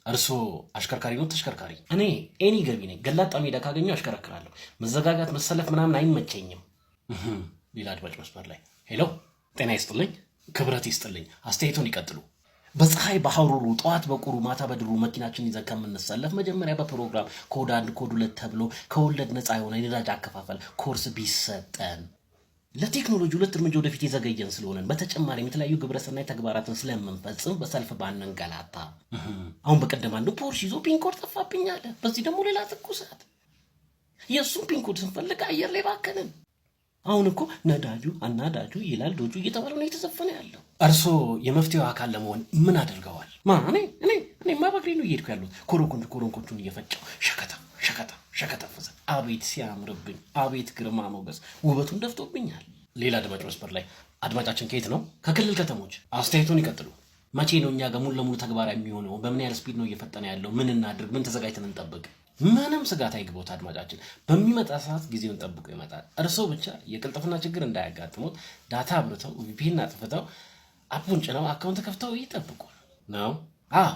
እርስዎ አሽከርካሪ ነው ተሽከርካሪ? እኔ any ገቢ ነኝ። ገላጣ ሜዳ ካገኘው አሽከረክራለሁ። መዘጋጋት፣ መሰለፍ ምናምን አይመቸኝም። ሌላ አድማጭ መስመር ላይ። Hello፣ ጤና ይስጥልኝ፣ ክብረት ይስጥልኝ። አስተያየቱን ይቀጥሉ። በፀሐይ በሐሩሩ፣ ጠዋት በቁሩ ማታ በድሩ መኪናችን ይዘን ከምንሰለፍ መጀመሪያ በፕሮግራም ኮድ 1፣ ኮድ 2 ተብሎ ከወለድ ነፃ የሆነ የነዳጅ አከፋፈል ኮርስ ቢሰጠን፣ ለቴክኖሎጂ ሁለት እርምጃ ወደፊት የዘገየን ስለሆነን፣ በተጨማሪም የተለያዩ ግብረሰናይ ተግባራትን ስለምንፈጽም በሰልፍ ባንንገላታ። አሁን በቀደም አንዱ ፖርሽ ይዞ pin code ጠፋብኝ አለ። በዚህ ደግሞ ሌላ ትኩሳት። የእሱን pin code ስንፈልግ አየር ላይ ባከንን። አሁን እኮ ነዳጁ አናዳጁ ይላል ዶጁ እየተባለ ነው እየተዘፈነ ያለው። እርስዎ የመፍትሄው አካል ለመሆን ምን አድርገዋል? ማ እኔ? እኔማ በእግሬ ነው እየሄድኩ ያሉት። ኮረኮንች ኮረንኮቹን እየፈጨው ሸከታ ሸከታ ሸከታ ፈዘ። አቤት ሲያምርብኝ፣ አቤት ግርማ ሞገስ፣ ውበቱን ደፍቶብኛል። ሌላ አድማጭ መስመር ላይ። አድማጫችን ከየት ነው? ከክልል ከተሞች። አስተያየቱን ይቀጥሉ። መቼ ነው እኛ ጋር ሙሉ ለሙሉ ተግባራዊ የሚሆነው? በምን ያህል speed ነው እየፈጠነ ያለው? ምን እናድርግ? ምን ተዘጋጅተን እንጠብቅ? ምንም ስጋት አይግቦት አድማጫችን፣ በሚመጣ ሰዓት ጊዜውን ጠብቆ ይመጣል። እርስዎ ብቻ የቅልጥፍና ችግር እንዳያጋጥሙት data አብርተው፣ VPN አጥፍተው፣ app ኡን ጭነው፣ account ከፍተው ይጠብቁ ነው። አዎ።